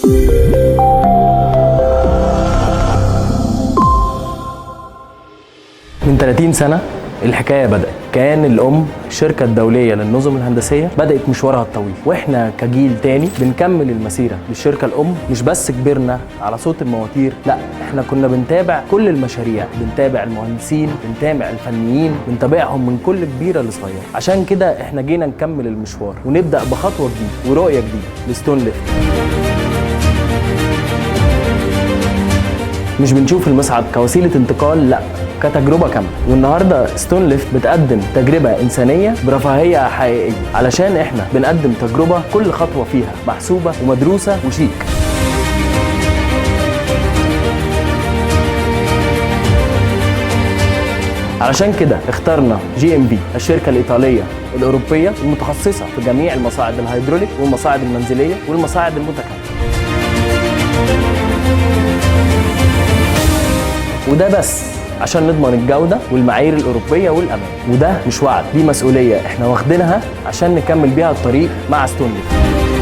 من 30 سنة الحكاية بدأت. كان الأم الشركة الدولية للنظم الهندسية بدأت مشوارها الطويل، وإحنا كجيل تاني بنكمل المسيرة للشركة الأم. مش بس كبرنا على صوت المواتير، لا، إحنا كنا بنتابع كل المشاريع، بنتابع المهندسين، بنتابع الفنيين، بنتابعهم من كل كبيرة لصغيرة. عشان كده إحنا جينا نكمل المشوار ونبدأ بخطوة جديدة ورؤية جديدة ل Stone Lift. مش بنشوف المصعد كوسيلة انتقال، لا، كتجربة كاملة. والنهاردة Stone Lift بتقدم تجربة إنسانية برفاهية حقيقية، علشان إحنا بنقدم تجربة كل خطوة فيها محسوبة ومدروسة وشيك. علشان كده اخترنا GMV، الشركة الإيطالية الأوروبية المتخصصة في جميع المصاعد الهيدروليك والمصاعد المنزلية والمصاعد المتكاملة. وده بس عشان نضمن الجودة والمعايير الأوروبية والأمان. وده مش وعد، دي مسؤولية احنا واخدينها عشان نكمل بيها الطريق مع Stone Lift.